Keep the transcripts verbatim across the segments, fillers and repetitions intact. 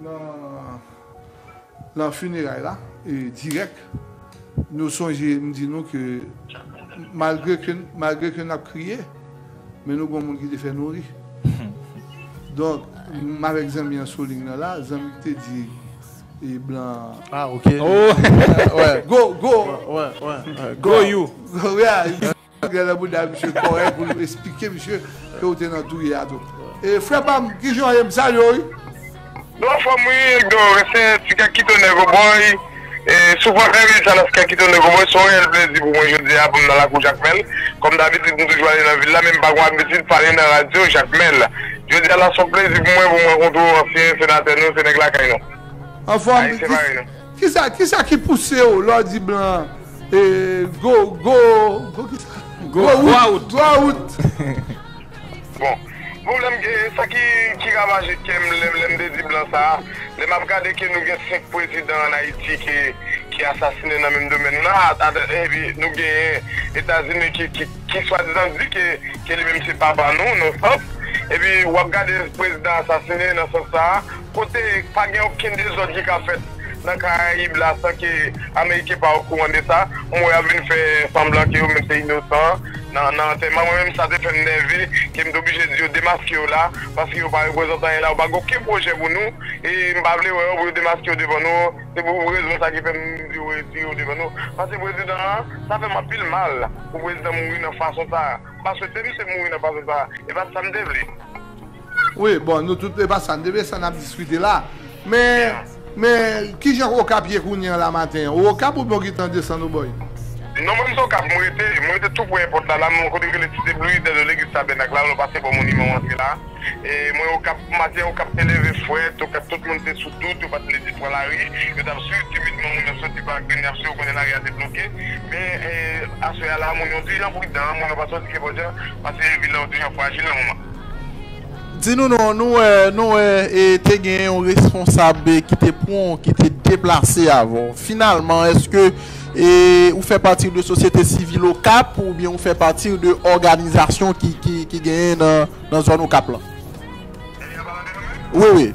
nan, nan fineray la, e dirèk, nou sonje, m di nou ke malgre ke, malgre ke n ap kriye, men nou gen moun ki te fè nou ri. Donk, m avèk zanmi an sou liy nan la, zanmi ki te di, e blan. Ah, ok. Oh! Ouais. Go, go! Ouais, ouais, ouais. Go, you! Go, yeah. Gade bouda misye kòrèk pou l esplike misye ke w te nan touye a tou. E frè pa m, kijan w ye? M salye w, wi. Nou anfòm, wi, Egdo, se ti kèk ki tonnen Cowboy. E, soufrans reyèl sa nan ti kèk ki tonnen Cowboy, se yon reyèl plezi pou mwen jodi a pou m nan lakou Jakmèl. Kòm dabitid, m toujou ale nan vil la, men m pa gen abitid pale nan radyo Jakmèl. Jodi a la, se yon plezi pou mwen pou m rankontre w, ansyen senatè nou, se nèg lakay nou. Anfòm, Ayisyen ki, parèy nou. Kisa, kisa ki pouse w lè w di blan, e, go, go, go, kisa? Go, go out, go out. Bon, pwoblèm ke, sa ki, ki ravaje kè m lè, lè m te di blan sa a, lè m ap gade ke nou gen senk prezidan ann Ayiti ki, ki asasinen nan menm domèn nan, a, a, epi nou genyen Etazini ki, ki, ki swadizan di ke, ke li menm se papa nou, nan sans, epi w ap gade prezidan asasinen nan sans sa a, kote pa gen okenn dezòd ki ka fèt nan Karayib la san ke Ameriken pa okouran de sa. M wè y ap vin fè sanblan ke yo menm se inosan nan, nan antèman. Mwen menm, sa te fè m nève, ke m te oblije di yo demaske yo la, paske yo pa reprezante anyen la, yo pa gen okenn pwojè pou nou, e m pa vle wè yo pou yo demaske yo devan nou. Se pou rezon sa ki fè m di yo retire yo devan nou. Paske prezidan an, sa fè m anpil mal pou prezidan mouri nan fason sa a. M pa swete misye mouri nan fason sa a. E pa sa m te vle. Wi, bon, nou tout, e pa sa n te vle, sa n ap diskite la. Men, men, kijan Okap ye kounye an la maten an? Ou Okap oubyen w gentan desann Obòy? Non, mwen, m se Okap, mwen rete, mwen rete tou pre èpòt la, la, mwen kote ki rele Site Blues, dèyè legliz Tabènak la, nou pase bò moniman an antre la. E mwen, Okap, maten, Okap te leve frèt, Okap, tout moun te sou dout, yo pa t vle di pran lari, yo t ap swiv timidman moun yo soti pa grenn, y ap swiv, ou konnen lari a te bloke. Men, e, aswè a la, moun yo dijan, pridan, moun yo pa soti ke bòdjan, paske vil la yo dijan frajil nan moman. Di nou non, nou wè, nou wè, e, te gen yon responsab, e, ki te pran, ki te deplase avè w. Finalman, èske, e, ou fè pati de sosyete sivil Okap oubyen ou fè pati de òganizasyon ki, ki, ki genyen nan, nan zòn Okap lan? Wi, wi.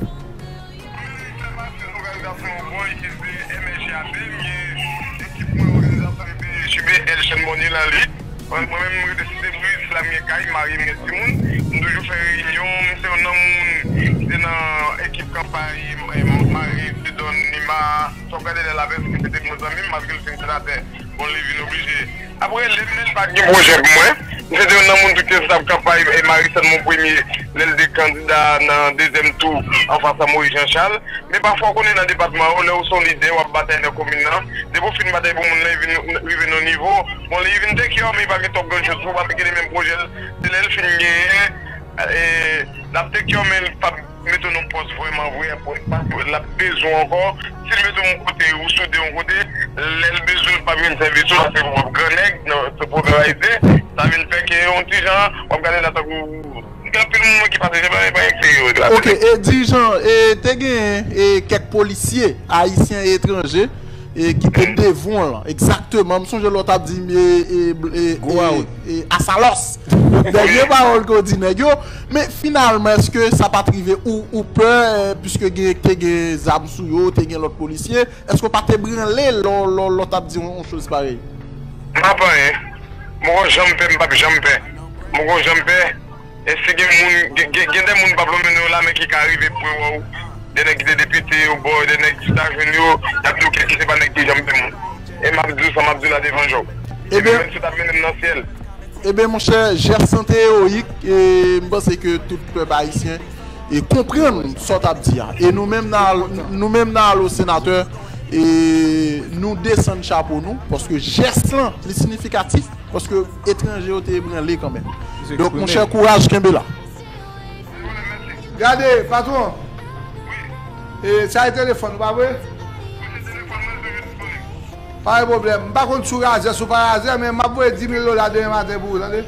Mwen, mwen menm, mwen rete Site Bris, la m gen kay, m marye, m gen timoun. M toujou fè reyinyon, m se youn nan moun ki te nan ekip kanpay, eh, Marie Dieudonne Nima, sa w gade lè lapès ki se te bon zanmi m, malgre l se yon senatè. Bon, li vin oblije. Apre, lè m, lè l pa t gen pwojè pou mwen, m se te youn nan moun tou ki te sou tab kanpay, eh, Marie Sainte Mon Premier, lè l te kandida nan dezyèm tou, anfas a Moïse Jean Charles. Men pafwa, w konnen nan depatman yo, lè w se yon lidè, w ap batay nan komin nan, depi w fin batay pou moun nan, li vin rive nan yon nivo, bon, li vin take care, men li pa gen twòp grann choz pou w, paske li menm pwojè l, se lè l fin genyen, e, l ap take care, men l p ap mete w nan pòs vrèman vre, paske l ap bezwen w ankò. Si l mete w yon kote, ou soude yon kote, lè l bezwen w, l p ap jwenn sèvis ou, paske w ap grannèg, nan, se pwovèb ayisyen, sa vin fè ke yon ti jan, w ap gade la tankou Gen anpil moun ki pase, se pa, se pa eksperyans la. Ok, e dirijan, e te gen, e kèk polisye ayisyen e etranje, e ki te devan w lan. Egzakteman, m sonje lè w t ap di, e, e, e, e, e Asalòs. Dènye pawòl ke w di nèg yo. Men finalman, èske sa pa t rive ou, ou pè, e, piske gen, te gen zam sou yo, te gen lòt polisye, èske w pa te branle lè w, lè w, lè w t ap di yon, yon choz parèy? M pa pè anyen. M poko janm pè, m p ap janm pè. M poko janm pè. E si gen moun, gen, gen, gen de moun m p ap lonmen non yo la, men ki ka rive pran wè w. De nèg ki te depite yo, bò, de nèg ki ta jwenn yo, y ap di w kèk ki se pa nèg ki janm pè moun. E m ap di w sa, m ap di w la devan je w. Ebyen, menm si w t ap mennen m nan syèl. Ebyen, monchè, jès lan te ewoyik, e m panse ke tout pèp ayisyen e konprann sa w t ap di a. E nou menm nan, nou menm nan Alo Senatè, e nou desann chapo nou, paske jès lan, li siyifikatif, paske etranje yo te ebranle kanmenm. Donk, monchè, kouraj, kenbe la. Gade, patwon. E, sa e telefòn ou, pa vre? Pa gen pwoblèm. M pa konn si w razè, si w pa razè, men m ap voye dis mil dola demen maten pou ou, tande?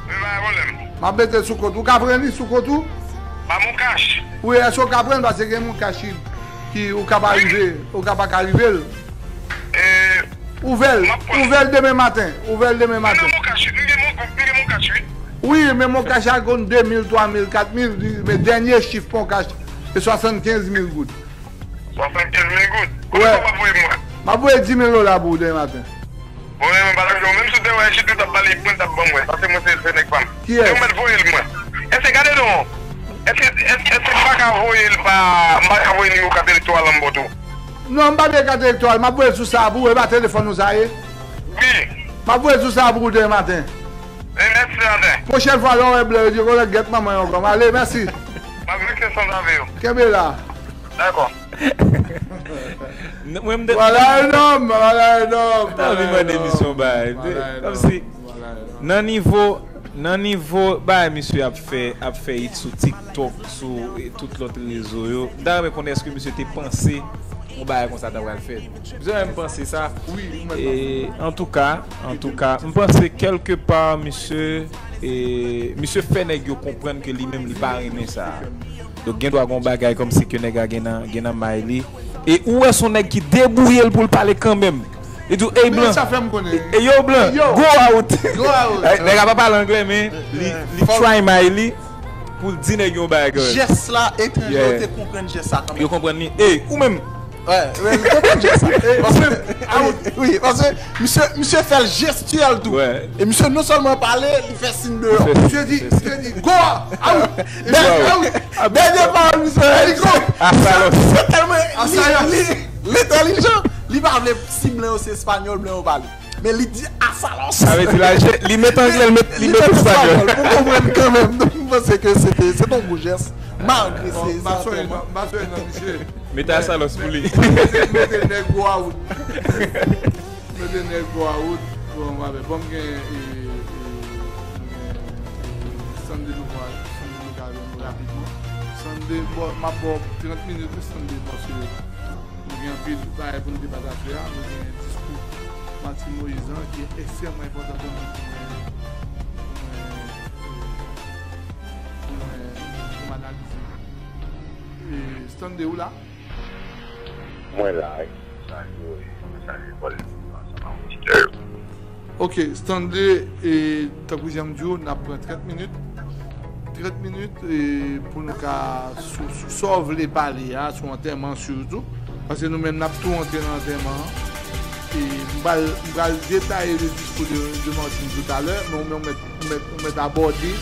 Men pa gen pwoblèm. M ap mete l sou kont ou. Ou ka pran li sou kont ou? Ba m yon kach. Wi, èske w ka pran l? Paske gen yon kach ki, ki ou ka pa rive, ou ka pa ka rive l. E, ouvè l, ouvè l demen maten. Ouvè l demen maten. M gen mon kach, m gen mon, m gen mon kach, wi. Wi, men mon kach a konn de mil, twa mil, kat mil, men dènye chif mon kach. Se swasannkenz mil goud. Swasannkenz mil goud? Konbyen w ap voye mwen? M ap voye dis mil dola pou ou demen maten. Bon, men mwen pa lakjan, menm si w te wè chit ou t ap pale, mwen t ap ban mwen, paske mwen se, se nèg pa m. Kiyès? Ou mèt voye l mwen. Èske, gade non, èske, èske, èske m pa ka voye l pa, m pa ka voye nimewo kat elektoral la m ba w tou? Non, m pa gen kat elektoral, m ap voye l sou sa pou ou, e pa telefòn ou sa ye? Wi. M ap voye l sou sa pou ou demen maten. E mèsi, André. Pwochèn fwa, lè w wè blan, yo di, "Kolèg, gèt manman yo ankò." M ale, mèsi. M ap vekse san zave yo. Kenbe la. Dakò. N- Mwen, m te Voilà un homme, voilà un homme, m t anvi mande misye yon bagay. Kòmsi, nan nivo, nan nivo bagay misye ap fè, ap fè it sou TikTok, sou, e, tout lòt rezo yo, m ta renmen konnen èske misye te panse yon bagay konsa ta pral fèt. Misye menm panse sa. Wi, mwen panse. E, antouka, antouka, m panse kèlke pa, misye, e, misye fè nèg yo konprann ke li menm, li pa renmen sa. Donk, gen dwa gen yon bagay kòmsi ke nèg la gen nan, gen nan may li. E ou wè se yon nèg ki debouye l pou l pale kanmenm. Li di w, "Ey, blan." Sa fè m konnen. E, e yo, blan, go out. Go out. Nèg la pa pale anglè, men li, li try may li pou l di nèg yon bagay kanmenm. Jès la, etranje yo te konprann jès sa kanmenm. Yo konprann li. Ey, ou menm. Wè, wè, li konprann jès sa. Paske, wi, paske misye, misye fè l jestyèl tou. E misye non sèlman pale, li fè siy deyò. Misye di, misye di, "Go out." Dènye pawòl misye fè, li go. Misye tèlman li, li, li entèlijan, li pa vle si blan yo se espanyòl, blan yo pale. Men li di asalòs. Sa vle di la, li met anglè, li met, li met espanyòl. Pou konprann kanmenm. Donk, m panse ke se te, se te yon gwo jès. Malgre se, m pa sonje non, m pa sonje non, misye. Mete asalòs pou li. Mete, mete nèg go out. Mete nèg go out. Bon, m ap, bon, m gen, e, e, m gen, e, Sunday nou va, Sunday nou ka jwenn nou rapidman. Sunday, bon, m ap ba w trant minit wi, Sunday, paske nou gen anpil bagay pou nou debate aswè a. Nou gen diskou Martine Moïse lan ki ekstrèmman enpòtan pou mwen, pou mwen, pou mwen, e, pou mwen, pou m analize. E, Stanley, ou la? Mwen la, wi. Salye w, salye Paul, ansanm ak oditè yo. Ok, Stanley, e, tankou jan m di w, n ap pran trant minit. Trant minit, e, pou nou ka, sou, sou sa w vle pale a, sou antèman sitou. Paske nou menm, n ap tou antre nan antèman an. E m pral, m pral detaye le diskou de, de Martine toutalè, men ou menm, ou mèt ou mèt, ou mèt abòde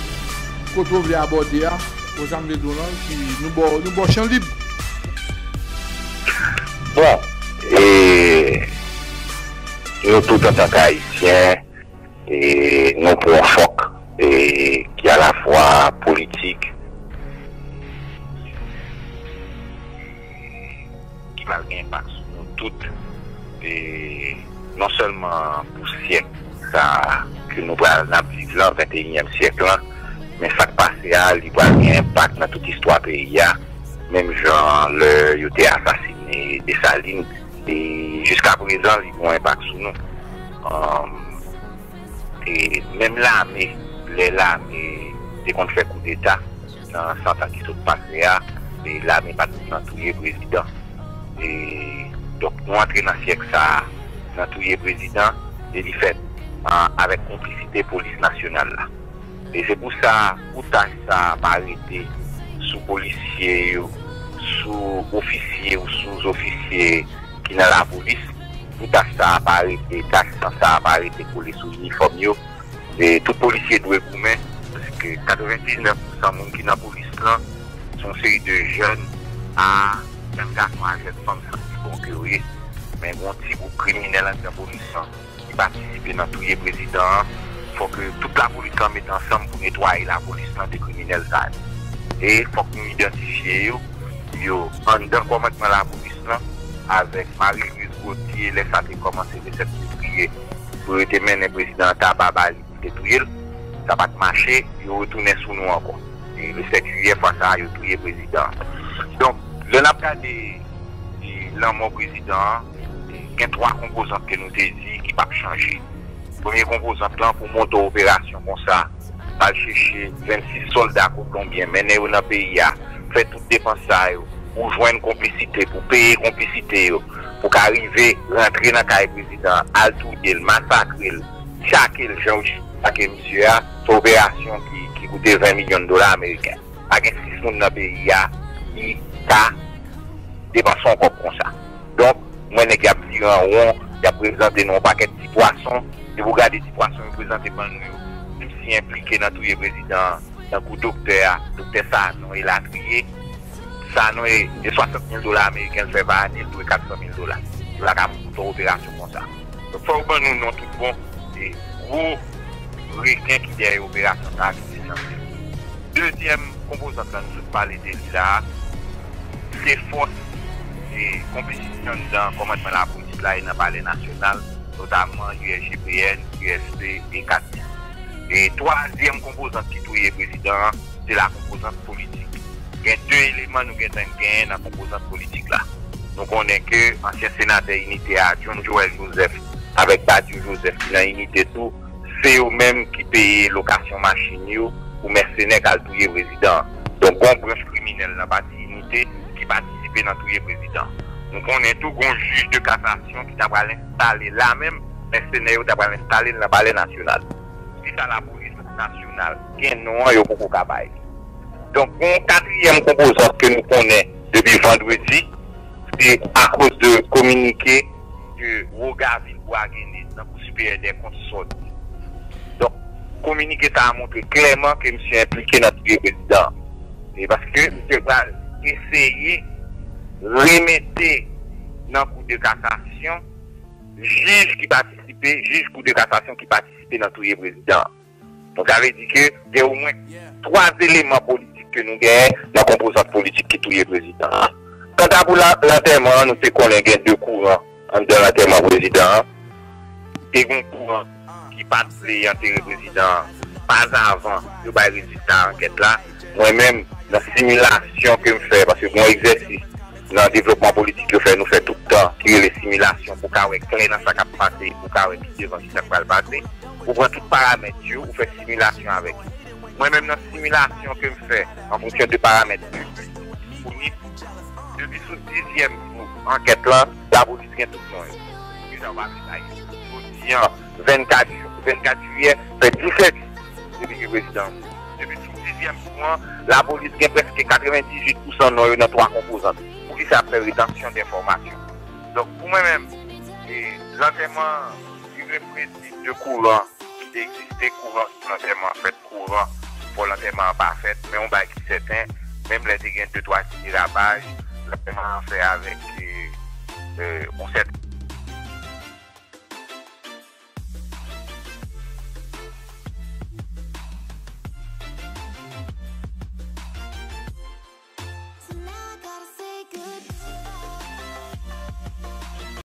kote w vle abòde a, ou sa m vle di w lan, ki nou ba w, nou ba w chan lib. Bon, e nou tout antanke Ayisyen, e nou pran yon chòk, e ki alafwa politik, ki pral gen enpak sou nou tout, e non sèlman pou syèk sa a ke nou pral, n ap viv lan, venteyinyèm syèk lan, men sa k pase a, li pral gen enpak nan tout istwa peyi a, menm jan lè yo te asasine Desalin, e jiska prezan, li gen yon enpak sou nou. Anm, E menm lame, lè lame te konn fè koudeta nan san tan ki sot pase a, e lame pa t nan touye prezidan. E, donk, nou antre nan syèk sa a, nan touye prezidan, e li fèt, a, avèk konplisite polis nasyonal la. E se pou sa, pou tach sa a pa rete sou polisye yo, sou ofisye ou sou zofisye ki nan lapolis, pou tach sa a pa rete, tach san sa a pa rete kole sou inifòm yo. E tout polisye dwe goumen, paske katrevendiznèf pousan moun ki nan polis lan se yon seri de jèn a jèn gason a jèn fanm, sa ki bon ke yo ye. Men gen yon ti gwoup kriminèl anndan polis lan ki patisipe nan touye prezidan an. Fòk tout lapolis lan mete ansanm pou netwaye lapolis lan de kriminèl sa yo. E fòk nou idantifye yo, yo anndan kòmandman lapolis lan, avèk Marie Louise Gauthier, lè sa te kòmanse le sèt fevriye, pou yo te mennen prezidan an taba ba li pou te touye l. Sa pa t mache, yo retounen sou nou ankò. E le sèt jiyè, fwa sa a, yo touye prezidan an. Donk, lè n ap gade, e, lanmò prezidan an, e, gen twa konpozant ke nou te di ki p ap chanje. Premye konpozant lan, pou monte operasyon konsa, al chèche vennsis sòlda kolonbyen, mennen yo nan peyi a, fè tout depans sa yo, pou jwenn konplisite, pou peye konplisite yo, pou ka rive rantre nan kay prezidan an, al touye l, masakre l, tchake l, jan yo tchake misye a, se operasyon ki, ki koute ven milyon dola ameriken. Pa gen sis moun nan peyi a ki ka depanse yon kòb konsa. Donk, mwen nèg y ap vire an won, y ap prezante nou yon pakèt ti pwason, depi w gade ti pwason yo prezante ban nou yo, menm si enplike nan touye prezidan an, tankou doktè a, doktè Sanon elatriye, Sanon e, e swasant mil dola ameriken l fè pa ane, l dwe kat san mil dola. Li pa ka monte yon operasyon konsa. Donk, fò yo ban nou non tout bon, e gwo reken ki dèyè operasyon sa a ki se Santi. Dezyèm konpozant lan nou sot pale de li la a, se fòs e konpetisyon anndan kòmandman lapolis la e nan Palè Nasyonal, notamman U S G P N, U S P e kat. E twazyèm konpozant ki touye prezidan an, se la konpozant politik. Gen de eleman nou gentan genyen nan konpozant politik la. Nou konnen ke ansyen senatè Inite a, John Joel Joseph, avèk Badio Joseph ki nan Inite tou, se yo menm ki peye lokasyon machin yo pou mèsenè k al touye prezidan an. Donk, gon branch kriminèl nan pati Inite ki patisipe nan touye prezidan an. Nou konnen tou gon jij de kasasyon ki ta pral enstale la menm, mèsenè yo ta pral enstale l nan Palè Nasyonal. Kisa lapolis nasyonal gen non an yo poko ka bay li. Donk, gon katriyèm konpozant ke nou konnen depi vandredi, se akoz de kominike ke Rougaville Boisguenec nan Kou Siperyè dè Kont sòti. Donk, kominike sa a montre klèman ke misye enplike nan touye prezidan an. E paske misye pral eseye remete nan Kou de Kasasyon jij ki patisipe, jij Kou de Kasasyon ki patisipe nan touye prezidan an. Donk, sa vle di ke gen omwen twa eleman politik ke nou genyen nan konpozant politik ki touye prezidan an. Kanta pou la, lantèman an, nou te konnen gen de kouran anndan lantèman prezidan an. Te gen kouran ki pa t vle antere prezidan an pa avan yo bay rezilta ankèt la. Mwen menm, nan similasyon ke m fè, paske gen yon egzèsis nan devlopman politik yo fè, nou fè tout tan, ki rele similasyon, pou ka wè klè nan sa k ap pase, pou ka wè pi devan ki sa k pral pase. Ou pran tout paramèt yo, ou fè similasyon avèk yo. Mwen menm, nan similasyon ke m fè, an fonksyon de paramèt ki disponib, depi sou dizyèm jou ankèt lan, lapolis gen tout non yo. Deja w pa vle sa ye. Jodi an, vennkat jou, vennkat jiyè, fè disèt jou depi ke prezidan an mouri. Depi sou dizyèm jou an, lapolis gen prèske katrevendizuit pousan non yo nan twa konpozant. Poukisa ap fè retansyon denfòmasyon? Donk, pou mwen menm, e, lantèman ireprezib de kouran ki te egziste, kouran sou lantèman an fèt, kouran pou lantèman an pa fèt, men yon bagay ki sèten, menm lè te gen de twa ti derapaj, lantèman an fè avèk, e, e, yon sèten